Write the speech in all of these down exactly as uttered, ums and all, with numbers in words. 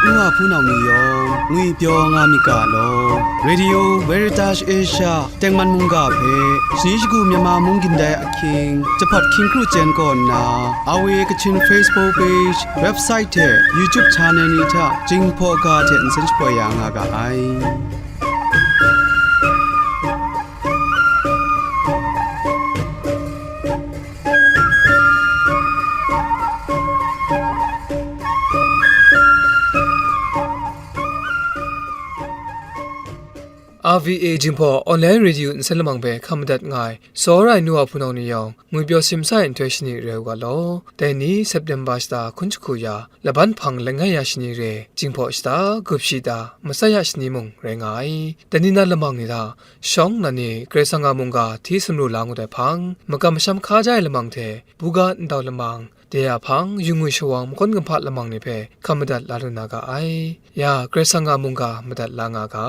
Nwa hpunau ni yawng ngwipyaw nga myit ga law. Radio Veritas Asia tengman mungga hpe shani shagu Myanmar mung gindai ahkying, jahpat hkying kru chyen kaw nna, R V A Kachin Facebook page, website hte YouTube channel ni hta Jinghpaw ga hte nsen shapoi ya nga ga ai. R V A Jinghpaw Online Radio nsen lamang hpe hkam madat nga ai, Tsawra ai nu wa hpunau ni yawng, ngwipyaw simsa ai nhtoi shani rai u ga law. Dai ni September shata hkun jahku ya, laban hpang langai ya shani re, Jinghpaw shata gup shi ta, Messiah shani mung rai nga ai. Dai ni na lamang ni hta, shawng nnan ni Karai Kasang a mungga hti sumru la ngut ai hpang, makam masham hkaja ai lamang hte, buga ndau lamang, de a hpang, yu ngwi shawang, makawn kumhpa lamang ni hpe hkam madat la lu na ga ai. Ya, Karai Kasang a mungga madat la nga ga.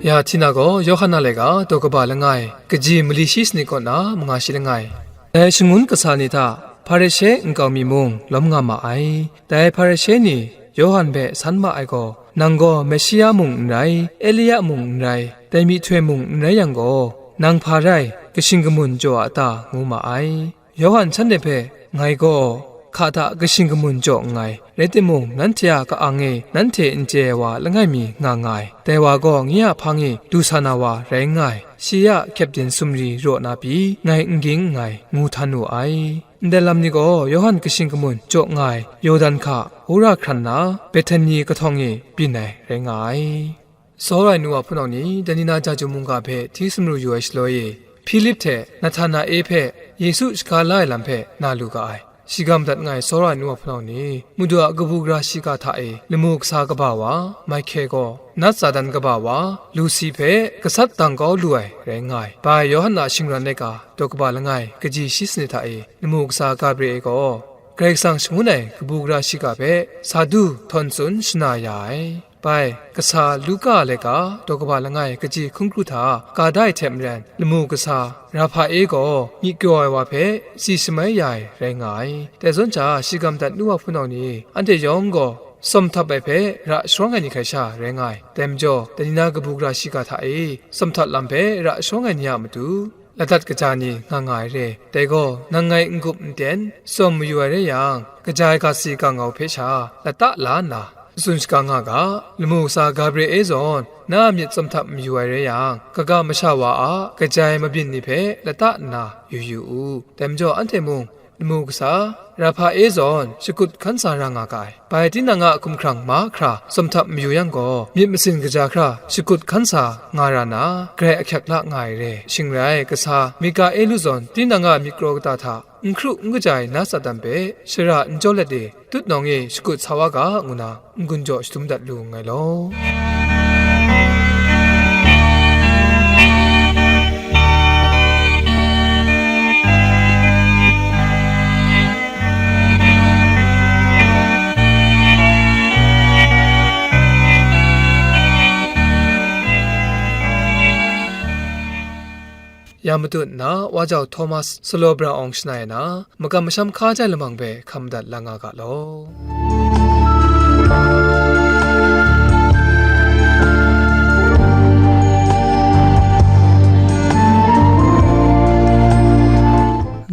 Ya, Htina gaw Yawhan a laika daw kaba langai, kaji mali shi sanit kaw na manga shi langai. Dai shangun kasa ni hta Hparishe nkau mi mung lawm nga ma ai. Dai Hparishe ni Yawhan hpe san ma ai gaw, "Nang gaw Meshia mung n rai, Elia mung n rai, dai myihtoi mung n rai yang gaw, nang hpa rai, kashing kamun jaw a ta?" ngu ma ai. Yawhan shanhte hpe, "Ngai gaw hka hta kashing kamun jaw nngai, rai timung, nanhte a ka-ang e nanhte n chye ai wa langai mi nga nga ai. Dai wa gaw nye a hpang e du sa na wa rai nngai, shi a kyepdin sumri raw na pyi, ngai n ging nngai," ngu htan wu ai. Ndai lam ni gaw Yawhan kashing kamun jaw nga ai Yawdan hka wora hkran na, Bethani kahtawng e byin ai rai nga ai. Tsawra ai nu wa hpunau ni, dai ni na Jaju mungga hpe hti sumru yu ai shaloi e, Hpilip hte Nahtana-e hpe Yesu shaga la ai lam hpe na lu ga ai. Shiga madat nga ai tsawra ai nu wa hpunau ni, Madu a kabu gara shiga hta e lamu kasa kaba wa, Maihke gaw, Nat Satan kaba wa, Lusi hpe gasat dang kau lu ai rai nga ai. Bai Yawhan a shingran laika daw kaba langai, kaji shi sanit hta e lamu kasa Gabriel gaw, Karai Kasang shangun ai kabu gara shiga hpe sa du htawn tsun shana ya ai. Bai, kasa Luka a laika daw kaba langai, kaji hkun kru hta ka da ai hte maren, lamu kasa Rahpa-e gaw myit kyaw ai wa hpe tsi shamai ya ai rai nga ai. Dai zawn sha, shiga madat nu wa hpunau ni, anhte yawng gaw tsawm htap ai hpe ra sharawng ai ni hkrai sha rai nga ai. Dai majaw, dai ni na kabu gara shiga hta e tsawm htap lam hpe ra sharawng ai ni a matu, ladat kaja ni nga nga ai re. Dai gaw, nang ngai n-gup n-ten, tsawm mayu ai rai yang, kaja ai ga si ga ngau hpe sha, lata la nna, n tsun shaga nga ga. Lamu kasa Gabriel zawn, na a myit tsawm htap mayu ai rai yang, kaga masha wa a kaja ai mabyin ni hpe lata nna yu yu u. Dai majaw, anhte mung, lamu kasa Rahpa-e zawn shakut hkan sa ra nga ga ai. Bai tinang a hkumhkrang mahkra tsawm htap mayu yang gaw, myit masin kaja hkra shakut hkan sa nga ra na, grai ahkyak la nga ai re. Shing rai, kasa Mika-elu zawn tinang a myit kraw kata hta n hkru n kaja ai Nat Satan hpe shara n jaw let e, tutnawng e shakut sa wa ga, ngu na n-gun jaw shadum dat lu nngai law. Ya matut nna, Wa Jau Thomas Salo Bra Awng shana ai na, makam masham hka jai lamang hpe hkam dat la nga ga law.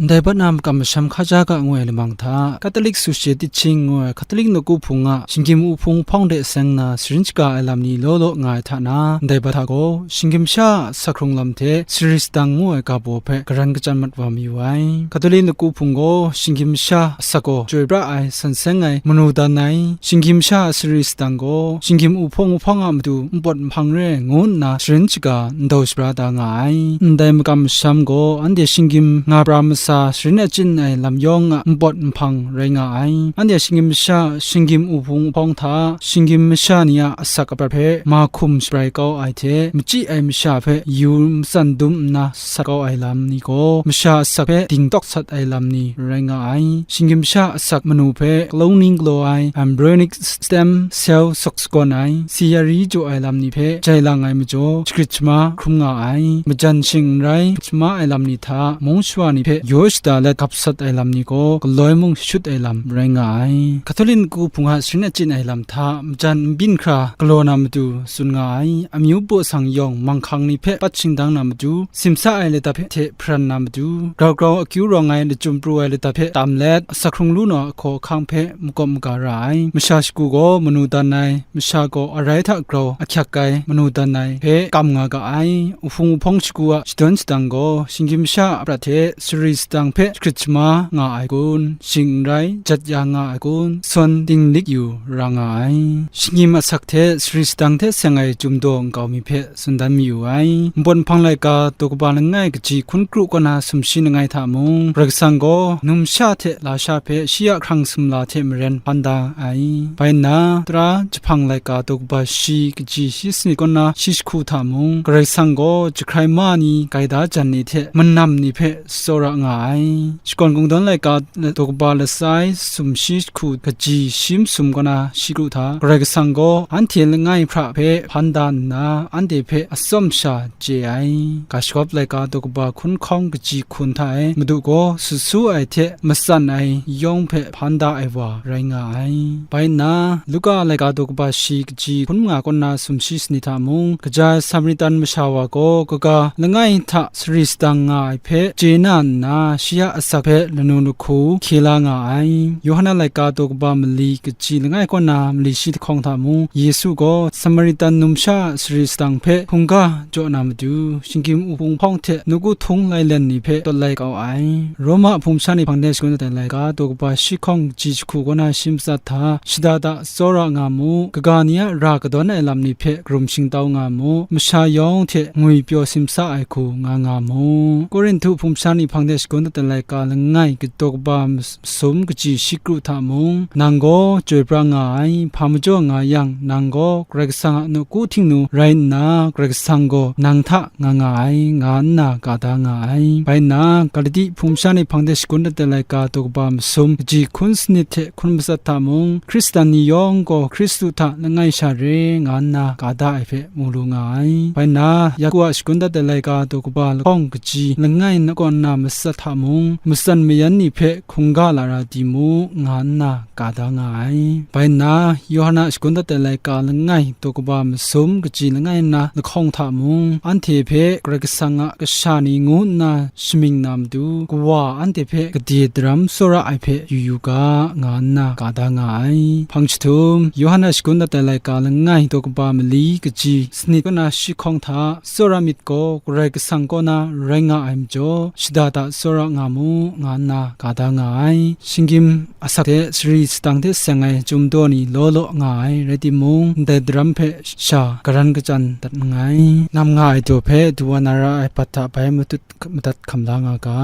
Ndai bat na makam masham hka ja ga ngu ai lamang hta, Catholic Social Teaching ngu ai Catholic nawku hpung a shinggyim u hpung hpawng de seng na sharin shaga ai lam ni law law nga ai hta na, ndai bat hta gaw, shinggyim sha a asak hkrung lam hte sari sadang ngu ai ga baw hpe garan kachyan mat wa mayu ai. Katolik nawku hpung gaw shinggyim sha asak gaw chyoi pra ai, san seng ai, manu dan ai, shinggyim sha a sari sadang gaw shinggyim u hpawng u hpawng a matu npawt nhpang re ai ngu nna sharin shaga ndau shabra da nga ai. Ndai makam masham gaw anhte shinggyim nga pra masa sharin achyin ai lam yawng a npawt nhpang rai nga ai. Anhte shinggyim sha, shinggyim u hpung u hpawng hta, shinggyim masha ni a asak aprat hpe mahkum shabrai kau ai hte, machyi ai masha hpe yu matsan dum nna sat kau ai lam ni gaw, masha asak hpe dingtawk sat ai lam ni rai nga ai. Shinggyim sha asak manu hpe kalung ning galaw ai, embryonic stem cell sawk sagawn ai, siyari jaw ai lam ni hpe jai lang ai majaw, shagrit shama hkrum nga ai. Majan shing n rai, shama ai lam ni hta mung shawa ni hpe yaw shada let gap sat ai lam ni gaw galoi mung shut ai lam rai nga ai. Hkatolin kagu hpung a sharin achyin ai lam hta majan n byin hkra galaw na matu tsun nga ai. Amyu baw sang yawng manghkang ni hpe pat shingdang na matu, simsa ai lata hpe hte hparan na matu, grau grau akyu rawng ai lachyum pru ai lata hpe tam let, asak hkrung lu naw ahkaw ahkang hpe makawp maga ra ai. Masha shagu gaw manu dan ai, masha gaw arai hta grau ahkyak ai manu dan ai hpe kam nga ga ai. Uhpung uhpawng shagu a shadawn shadang gaw shinggyim masha a prat hte sari sadang hpe jahkrit shama nga ai kun, shing n rai, jat ya nga ai kun, sawn dinglik yu ra nga ai. Shinggyim asak hte sari sadang hte seng ai chyum daw nkau mi hpe tsun dan mayu ai. Npawt nhpang laika daw kaba langai kaji hkun kru kaw na sumshi langai hta mung, Karai Kasang gaw numsha hte lasha hpe shi a hkrang sumla hte maren hpan da ai. Bai nna, tara jahpang laika daw kaba shi kaji shi sanit kaw na shi jahku hta mung, Karai Kasang gaw jahkrai ma ni, gaida jan ni hte manam ni hpe tsawra nga ai. Shakawn Kungdawn laika daw kaba lasai sumshi jahku kaji shi masum kaw na shi kru hta, Karai Kasang gaw anhte langai hpra hpe hpan da nna, anhte hpe atsawm sha chye ai. Ga shagawp laika daw kaba hkun hkawng kaji hkun hta e, Madu gaw sut su ai hte matsan ai yawng hpe hpan da ai wa rai nga ai. Bai nna, Luka laika daw kaba shi kaji hkun manga kaw na sumshi sanit hta mung, kaja ai Samaritan masha wa gaw kaga langai hta sari sadang nga ai hpe chye na nna, shi a asak hpe lanu lahku hkye la nga ai. Yawhan a laika daw kaba mali kaji langai kaw na mali shi lahkawng hta mung, Yesu gaw Samaritan numsha a sari sadang hpe hkungga jaw na matu, shinggyim uhpung hpawng hte nawku htung lailen ni hpe tawt lai kau ai. Roma hpung masha ni hpang de shagun dat ai laika daw kaba shi hkawng kaji jahku kaw na shi matsat hta, shada da tsawra nga mu, kaga ni a ra kadawn ai lam ni hpe karum shingtau nga mu, masha yawng hte ngwipyaw simsa ai hku nga nga mu. Korinhtu hpung masha ni hpang de shagun dat ai laika langai daw kaba masum kaji shi kru hta mung, nang gaw chyoi pra nga ai, hpa majaw nga yang, nang gaw Karai Kasang a nawku htingnu rai nna, Karai Kasang gaw nang hta nga nga ai, nga nna ka da nga ai. Bai nna, Galati hpung masha ni hpang de shagun dat ai laika daw kaba masum kaji hkun sanit hte hkun matsat hta mung, Hkristan ni yawng gaw Hkristu hta langai sha re, nga nna ka da ai hpe mu lu nga ai. Bai nna, Yaku a shagun dat ai laika daw kaba lahkawng kaji langai na kaw na matsat hta mung, matsan mayan ni hpe hkungga lara di mu, nga nna ka da nga ai. Bai nna, Yawhan a shagun dat ai laika langai daw kaba masum kaji langai na lahkawng hta mung, anhte hpe Karai Kasang a kasha ni ngu nna shamying na matu, Kawa anhte hpe gade daram tsawra ai hpe yu yu ga, nga nna ka da nga ai. Hpang jahtum, Yawhan a shagun dat ai laika langai daw kaba mali kaji sanit kaw na shi hkawng hta, tsawra myit gaw Karai Kasang kaw na rai nga ai majaw, shada da tsawra nga mu, nga nna ka da nga ai. Shinggyim asak hte sari sadang hte seng ai chyum daw ni law law nga ai rai timung, ndai daram hpe sha garan kachyan dat nngai. Nam nga ai daw hpe du wa na ra ai bat hta bai matut madat hkam la nga ga.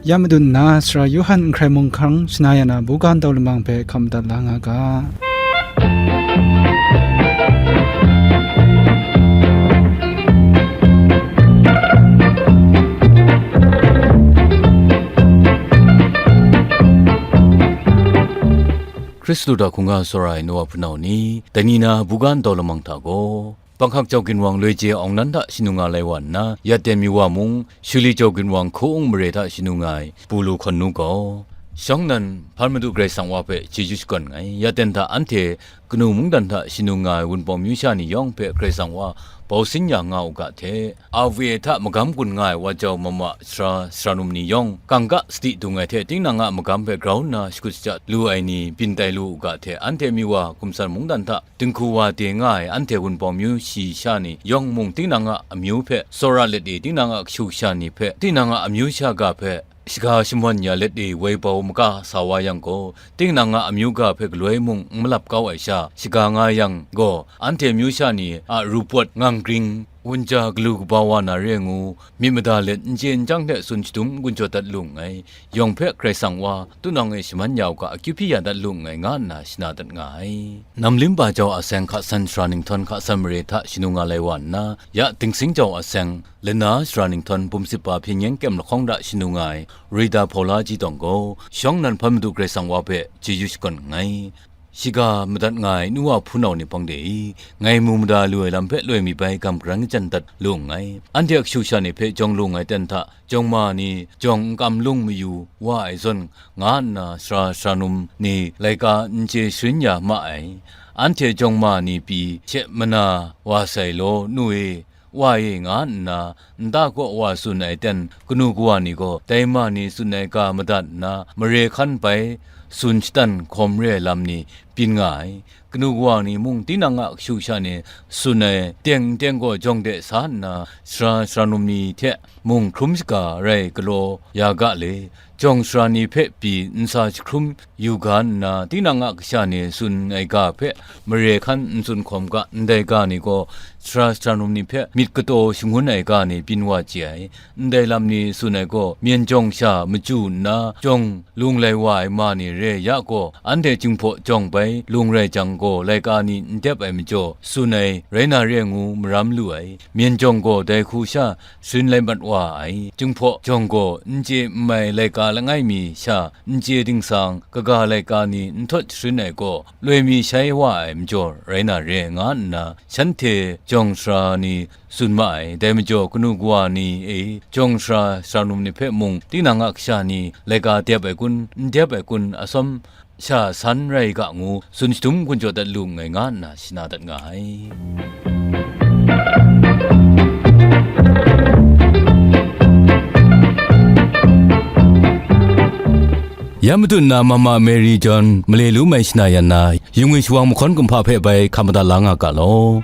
Ya madun nna, Sara Yawhan n hkrai mung hkang shana ya na buga ntau lamang hpe hkam madat la nga ga. Hkristu hta hkungga tsawra ai nu wa hpunau ni, dai ni na buga ntau lamang hta gaw, Panghkak jau ginwang loi je awng nan hta shanu nga lai wa nna, Yaten myu wa mung, Shuli jau ginwang hku-ung mare hta shanu nga ai Pulu hkawn nu gaw, shawng nnan hpan Madu Karai Kasang wa hpe chyeju shakawn nngai. Yaten hta anhte kanu mungdan hta shanu nga ai Wunpawng myu sha ni yawng hpe Karai Kasang wa bau sin ya nga u ga hte, A V A hta magam gun nga ai wa jau mama sara, sara num ni yawng, kangka sadi dung ai hte tinang a magam hpe grau nna shakut shaja lu ai ni byin tai lu u ga hte, anhte myu wa gumsan mungdan hta dinghku wa de nga ai anhte Wunpawng myu shi sha ni yawng mung tinang a amyu hpe tsawra let e, tinang a kashu kasha ni hpe, tinang a amyu sha ga hpe shaga shangun ya let e, woi bau maga sa wa yang gaw, tinang a amyu ga hpe galoi mung n malap kau ai sha, shaga nga yang gaw, anhte myu sha ni a rupawt ngang gring, wunja galu kaba wa na re ngu, myit mada let n chye n chyang hte tsun shadum n gun jaw dat lu nngai. Yawng hpe Karai Kasang wa, tunawng e shaman ya u ga, akyu hpyi ya dat lu nngai, nga nna shana dat nga ai. Namlim ba jau a seng hka san sara ninghtawng hka san mare hta shanu nga lai wa nna, ya Dingsing jau a seng lana sara ninghtawng bum sip ba hpyen yen kyem lahkawng hta shanu nga ai Rita Paula ji tawng gaw, shawng nnan hpan Madu Karai Kasang wa hpe chyeju shakawn nngai. Shiga madat nga ai nu wa hpunau ni hpang de i, ngai mu mada lu ai lam hpe loi mi bai gam karan jan dat lu nngai. Anhte a kashu sha ni hpe jawng lung ai ten hta, jawng ma ni jawng n kam lung mayu wa ai zawn, nga nna sara sara num ni laika n chye sharin ya ma ai. Anhte jawng ma ni pyi she mana wa sai law, nu e, wa e, nga nna nta kaw wa tsun ai ten, kanu kawa ni gaw dai ma ni tsun ai ga madat nna, mare hkan bai tsun shatan hkawm re ai lam ni byin nga ai. Kanu kawa ni mung tinang a kashu sha ni tsun ai teng n teng gaw jawng de sa nna, sara sara num ni hte mung hkrum shaga rai galaw ya ga le. Jawng sara ni hpe pyi nsa jahkrum yu ga nna, tinang a kasha ni tsun ai ga hpe mare hkan n tsun hkawm ga, ndai ga ni gaw sara sara num ni hpe myit kataw shangun ai ga ni byin wa chye ai. Ndai lam ni tsun ai gaw, myen jawng sha machyu nna jawng lung lai wa ai ma ni re ya gaw, anhte Jinghpaw jawng bai lung rai jang gaw, laika ni n dep ai majaw tsun ai rai na re ngu maram lu ai. Myen jawng gaw dai hku sha sharin lai mat wa ai. Jinghpaw jawng gaw n chye n mai laika langai mi sha n chye dingsang, kaga laika ni n htawt sharin ai gaw, loi mi shai wa ai majaw rai na re nga nna, shanhte jawng sara ni tsun ma ai. Dai majaw, kanu kawa ni e, jawng sara sara num ni hpe mung, tinang a kasha ni laika dep ai kun, n dep ai kun, atsawm sha san rai ga ngu, tsun shadum gun jaw dat lu nngai, nga nna shana dat nga ai. Ya matut na Mama Mary John male lu mai shana yan na, yung e shawang mahkawn kumhpa hpe bai hkam madat la nga ga law.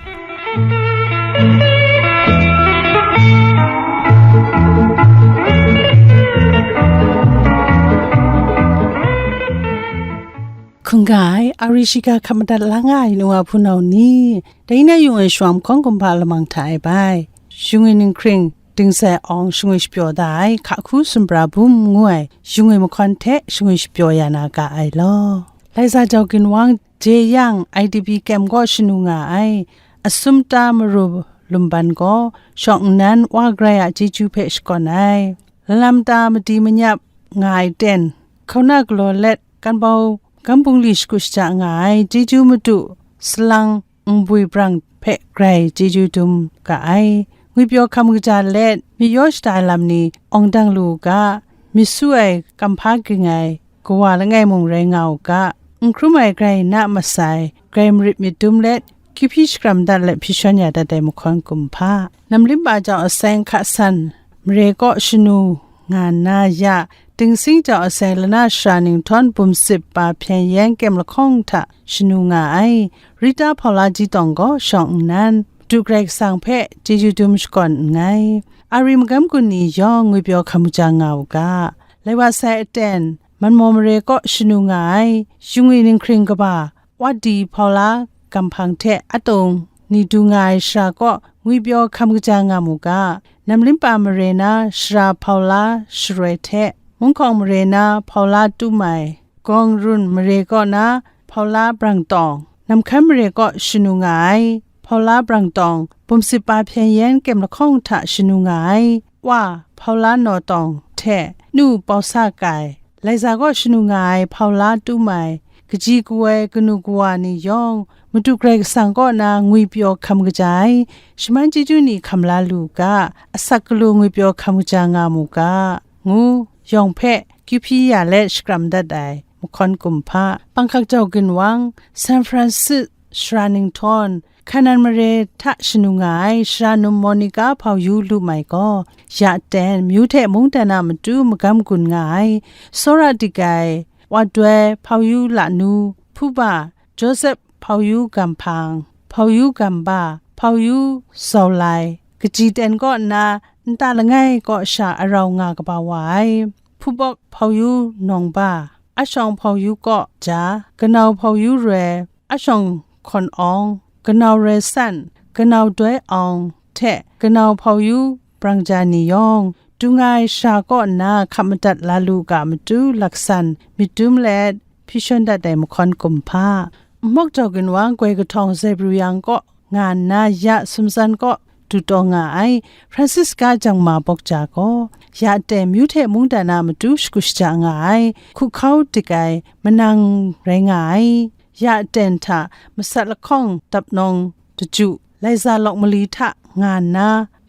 Hkungga ai, a ri shiga hkam madat la nga ai nu wa hpunau ni, dai na yung e shawang mahkawn kumhpa lamang hta e bai, shingwi ninghkring, dingzai awng shingwi shapyaw da ai hka hku sumra bum ngu ai shingwi mahkawn hte shingwi shapyaw ya na ga ai law. Laisa jau ginwang je yang, I D P kem gaw shanu nga ai, Assumpta Maru Lumban gaw shawng nnan Wa Karai a chyeju hpe shakawn ai. Lalam ta madi manyap nga ai ten, hkauna galaw let, kanbau gam bungli shakut shaja nga ai, chyeju madu salang nbwi brang hpe grai chyeju dum ga ai. Ngwipyaw hkam kaja let, myaw shada ai lam ni awng dang lu u ga, myit su ai kamhpa ging ai kawa langai mung rai nga u ga, n hkrum ai grai na masai, grai marit myit dum let, kyu hpyi shakram dat let hpyi shawn ya dat ai mahkawn kumhpa. Namlimpa jau aseng hka san, mare kaw shanu nga nna ya, Dingsing jau aseng lana shara ningtawn bum sip pa hpyen yen kem lahkawng hta shanu nga ai, Rita Hpaula Ji Tawng gaw shawng nnan, Madu Karai Kasang hpe chyeju dum shakawn nngai. A ri magam gun ni yawng ngwipyaw hkam kaja nga u ga. Lai wa sai aten, Manmaw mare kaw shanu nga ai, shingwi ninghkring kaba, Wadi Hpaula Gampang hte Atung ni du nga ai shara kaw ngwipyaw hkam kaja nga mu ga. Namlimpa mare na Shara Hpaula Sharoi hte, Munghkawng mare na Hpaula Tumai, Gawngrun mare kaw na Hpaula Brangtawng, Namhkan mare kaw shanu nga ai Hpaula Brangtawng, bum sip pa hpyen yen kem lahkawng hta shanu nga ai Wa Hpaula Nawtawng hte Nu Pausa Kai, Laiza kaw shanu nga ai Hpaula Tumai, kaji kawoi kanu kawa ni yawng, Madu Karai Kasang kaw na ngwipyaw hkam kaja ai, shaman chyeju ni hkam la lu ga, asak galu ngwipyaw hkam kaja nga mu ga, ngu yawng hpe kyu hpyi ya let shakram dat ai mahkawn kumhpa. Panghkak jau ginwang, San Francisco shara ningtawn, Hkanan mare hta shanu nga ai shara num Monica Hpau Yu Lu Mai gaw, ya ten, myu hte mungdan a matu magam gun nga ai, tsawra dik ai, Wa Doi Hpau Yu Lanu, Hpuba Joseph Hpau Yu Gampang, Hpau Yu Gamba, Hpau Yu Zaulai, kaji ten kaw nna nta langai kaw sha arau nga kaba wa ai, Hpubawk Hpau Yu Nawngba, Ashawng Hpau Yu Kaw Ja, Kanau Hpau Yu Roi, Ashawng Hkawn Awng, Kanau Roi San, Kanau Doi Awng hte Kanau Hpau Yu Brang Ja ni yawng, du nga ai shara kaw nna hkap madat la lu ga matu laksan myit dum let hpyi shawn dat ai mahkawn kumhpa. Nmawk jau ginwang goi kahtawng Zaibru yang kaw nga nna ya sumtsan kaw du taw nga ai Francisca Jangma Bawk Ja gaw, ya ten myu hte mungdan a matu shagu shaja nga ai, hkuhkau dik ai manang rai nga ai, ya aten hta masat lahkawng dap nawng daju, Laiza lawk mali hta nga nna,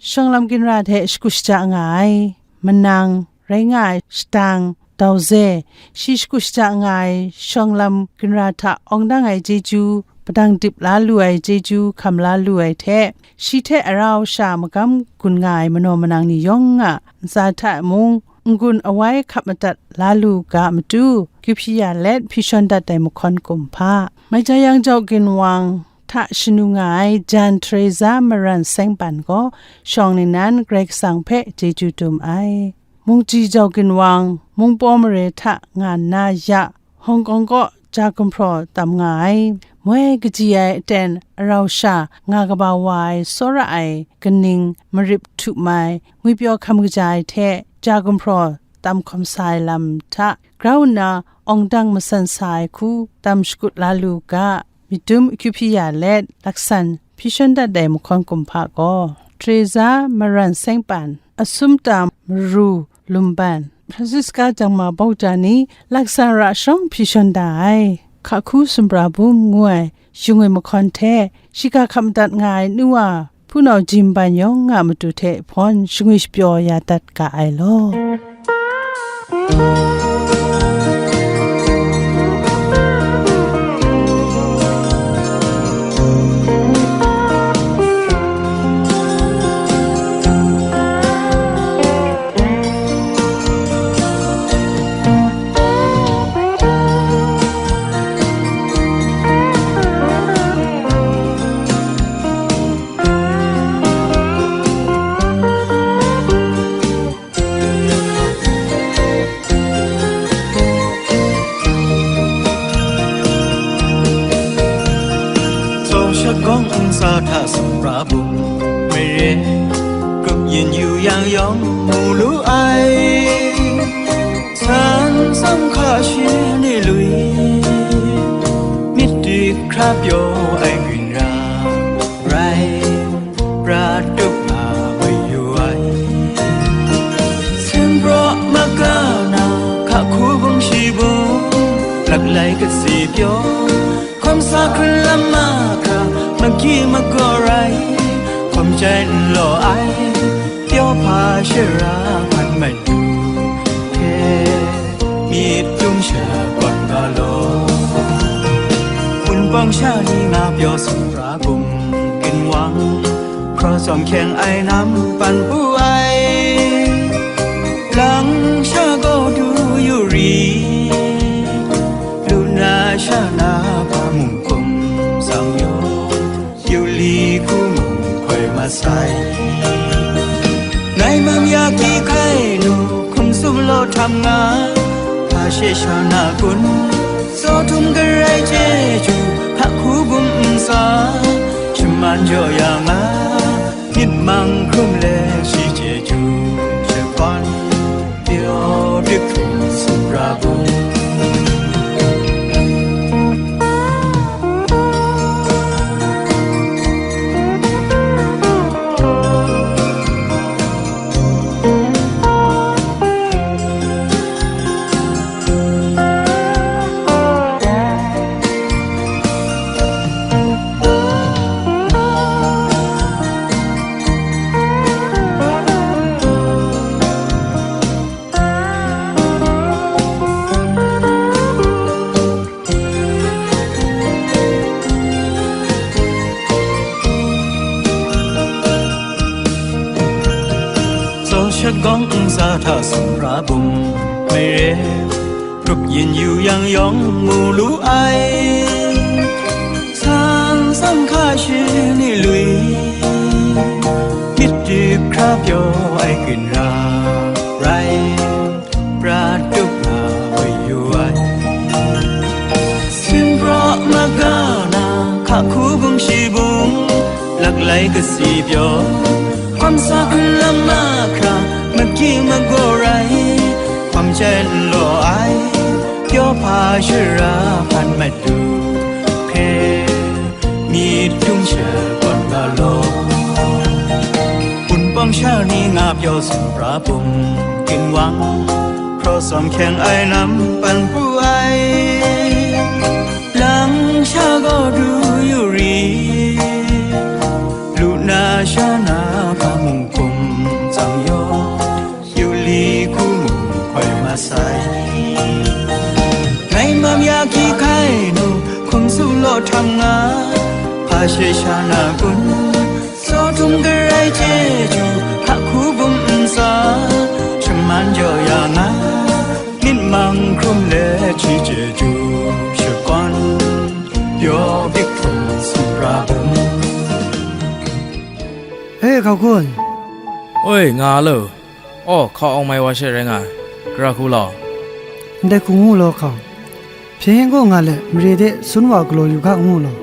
shawng lam ginra hte shagu shaja nga ai, manang rai nga ai shadang, dauze, shi shagu shaja nga ai shawng lam ginra hta awng dang ai chyeju, padang dip la lu ai chyeju hkam la lu ai hte, shi hte arau sha magam gun nga ai manaw manang ni yawng a ntsa hta mung n-gun awai hkap madat la lu ga matu, kyu hpyi ya let hpyi shawn dat ai mahkawn kumhpa, Maija Yang Jau Ginwang hta shanu nga ai Jan Teresa Maran Sengpan gaw shawng nnan Karai Kasang hpe chyeju dum ai. Mungji Jau Ginwang, Mungpaw mare hta nga nna ya, Hong Kong kaw ja gumhpraw tam nga ai, moi kaji ai aten arau sha nga kaba wa ai tsawra ai kaning marip htu mai, ngwipyaw hkam kaja ai hte ja gumhpraw tam hkawm sa ai lam hta grau nna awng dang masan sa ai hku tam shakut la lu ga, myit dum akyu hpyi ya let, laksan hpyi shawn dat ai mahkawn kumhpa gaw, Teresa Maran Sengpan, Asumta Maru Lumban, Francisca Jangma Bauta ni laksan ra shawng hpyi shawn da ai, Hka Hku Sumra Bum ngu ai yung ai mahkawn hte, shiga hkap madat nga ai nu wa hpunau Jim Ban yawng a matu hte hpawn shangwi shapyaw ya dat ga ai law. Tsawng shagawng ntsa hta sumra bum, mare, grup yin yu yang yawng mu lu ai. San sam hka shi ni lui, myit dik hkra pyaw ai grin ra, rai, prat tup nga mayu ai. Sen praw maga na, hka hku bung shi bung, laklai kasi pyaw, hkawm sa hkrun lam mahkra, magi magaw rai, hkawm jai n law ai, pyaw hpa shara hpan madu hte, myit dum shakawn ga law. Wunpawng sha ni nga pyaw sumra bum, ginwang, hkraw tsawm hkyeng ai nam pan pu ai. Lang sha gaw du yu ri, lu na sha na hpa mung hkum sang yaw, yu li hku mung hkoi mat sai. Ngai mam ya ki hkai nu, hkum sum law htam nga, hpa she sha na kun, tsaw htum garai chyeju, hka hku bum ntsa, shaman jaw ya nga, myit mang hkrum let shi chyeju, shakawn, pyaw dik hkrum sumra bum. Tsaw shagawng ntsa hta sumra bum, mare, grup yin yu yang yawng mu lu ai. San sam hka shi ni lui, myit dik hkra pyaw ai grin ra, rai, prat tup nga mayu ai. Sin praw maga na, hka hku bung shi bung, laklai kasi pyaw, hkawm sa hkun lam mahkra, magi magaw rai, hkawm jai n law ai, pyaw hpa shara hpan madu hpe, myit dum shakawn ga law. Wunpawng sha ni nga pyaw sumra bum, ginwang, hkraw tsawm hkyeng ai nam pan pru ai. Lang Sha gaw du yu ri, lu na sha na hpa mung hkum tsang yaw, yu li hku mung hkoi masai. Ngai mam ya hkyi hkai nu, hkum su law htam nga, hpa she sha na kun, Saw htum garai chyeju, hka hku bum ntsa, shaman jaw ya nga, myit mang hkrum let shi chyeju, shakawn pyaw bik hkrum sumra bum. E, hkau kun. Oi, nga lo. Aw, hkau awng mai wa she rai nga ai. Gara hku law. Ndai hku ngu law hkau. Hpyen yen gaw nga let, mare de sun wa galaw yu ga ngu law.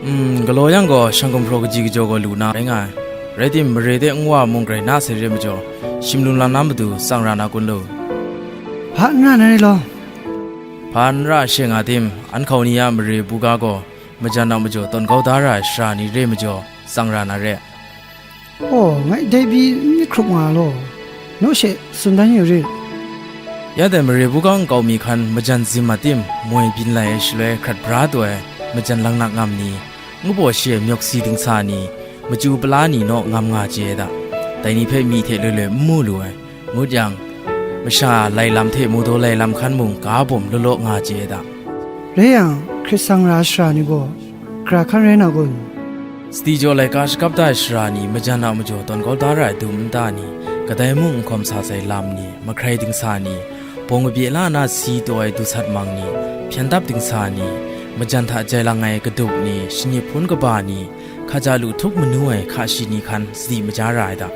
Mm, galaw yang gaw, shang gumhpraw kaji kajaw gaw lu na rai nga ai. Rai tim, mare de nwa mung grai na sai re majaw, shim lum lam na matu tsang ra na kun lu. Hpa n ra na rai law. Hpa n ra she nga tim, an hkau ni a mare buga gaw, majan a majaw tawn kau da ra ai sara ni re majaw, tsang ra na re. Aw, ngai dai pyi n myit hkrup nga law, naw she tsun dan yu rit. Ya dai mare buga nkau mi hkan majan zim a tim moi byin lai ai shaloi hkrat bra taw ai majan langnak ngam ni, ngu baw shi ai myawk si dingsa ni, machyu pala ni naw ngam nga chye ai da. Dai ni hpe myi hte loi loi n mu lu ai, ngut yang, masha lai lam hte mu daw lai lam hkan mung ga bawm law law nga chye ai da. Rai yang, hkrit sang ra ai sara ni gaw, gara hkan rai na kun? Sadi jaw laika shakap da ai sara ni, majan a majaw tawn kau da ra ai dum nta ni, kadai mung n hkawm sa sai lam ni, mahkrai dingsa ni, bawng kabye la na si taw ai dusat mang ni, hpyen dap dingsa ni, majan hta jai lang ai kadup ni, shanip hpun kaba ni, hkaja lu htup manu ai hka shi ni hkan sadi maja ra ai da.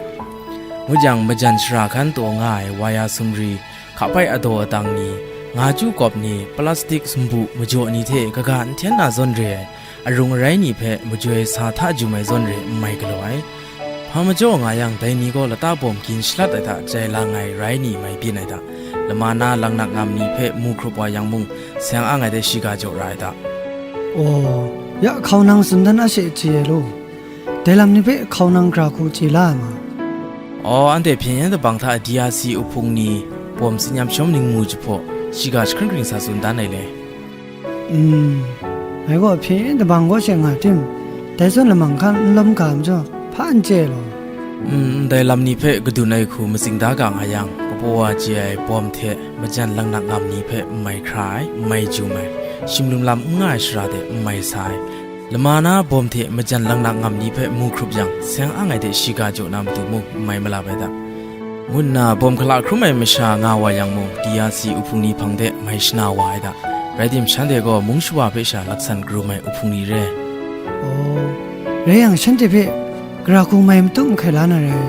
Ngut yang, majan sara hkan taw nga ai waya sumri, hkapai adaw adang ni, nga chyu kawp ni, plastik sumbu majaw ni hte kaga n hten na zawn re ai, arung arai ni hpe majoi sa hta jum ai zawn re n mai galaw ai. Hpa majaw nga yang, dai ni gaw lata bawm gin shalat ai hta jai lang ai rai ni mai byin ai hta, lama na langnak ngam ni hpe mu hkrup wa yang mung, seng ang ai de shiga jaw ra ai hta. Aw, ya hkau nang tsun dan a she chye ai law. Dai lam ni hpe hkau nang gara hku chye la ai ma? Aw, anhte hpyen yen dabang hta D R C uhpung ni, bawm tsin yam shawm ningmu jahpaw, shiga jahkring hkring sa tsun dan ai le. Mm, ngai gaw hpyen yen dabang kaw she nga tim, dai zawn lamang hkan n lawm ga majaw, hpa n chye law. Mm, ndai lam ni hpe kadun ai hku matsing da ga nga yang, kapaw wa chye ai bawm hte majan langnak ngam ni hpe n mai hkra ai, n mai jum ai, shim lum lam n nga ai sara de n mai sa ai, lama na bawm hte majan langnak ngam ni hpe mu hkrup yang, seng ang ai de shiga jaw na matu mung n mai malap ai da. Ngu nna bawm hkala hkrum ai masha nga wa yang mung, D R C uhpung ni hpang de mai shana wa ai da. Rai tim, shanhte gaw mung shawa hpe sha laksan karum ai uhpung ni re. Aw, rai yang, shanhte hpe gara hku mai matu mahkai la na rai.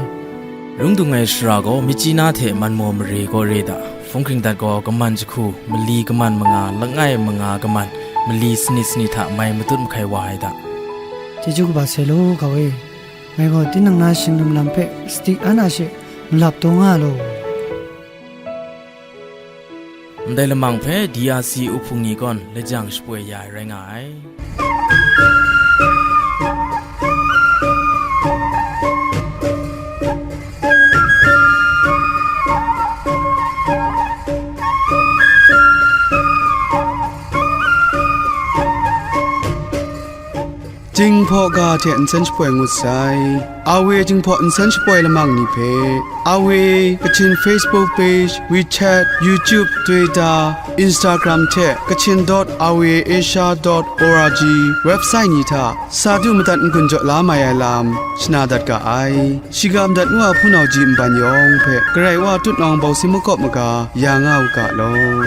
Lungdung ai sara gaw, Myitkyina hte Manmaw mare gaw re da. Hpung hkring dat gaw, kaman jahku, mali kaman manga, langai manga kaman, mali sanit sanit hta mai matut mahkai wa ai da. Chyeju kaba sai law, hkau e. Ngai gaw tinang na shing lum lam hpe sadi an a she malap taw nga law. Ndai lamang hpe D R C uhpung ni gawn lajang shapoi ya ai rai nga ai. Jinghpaw ga hte nsen shapoi ngut sai. Awe Jinghpaw nsen shapoi lamang ni hpe, Awe Kachin Facebook page, WeChat, YouTube, Twitter, Instagram hte Kachin dot awe asia dot org website ni hta sa du madat n-gun jaw la mai ai lam shana dat ga ai. Shiga madat nu a hpunau ji nban yawng hpe Karai Wa tutnawng bawsi makawp maga ya nga u ga law.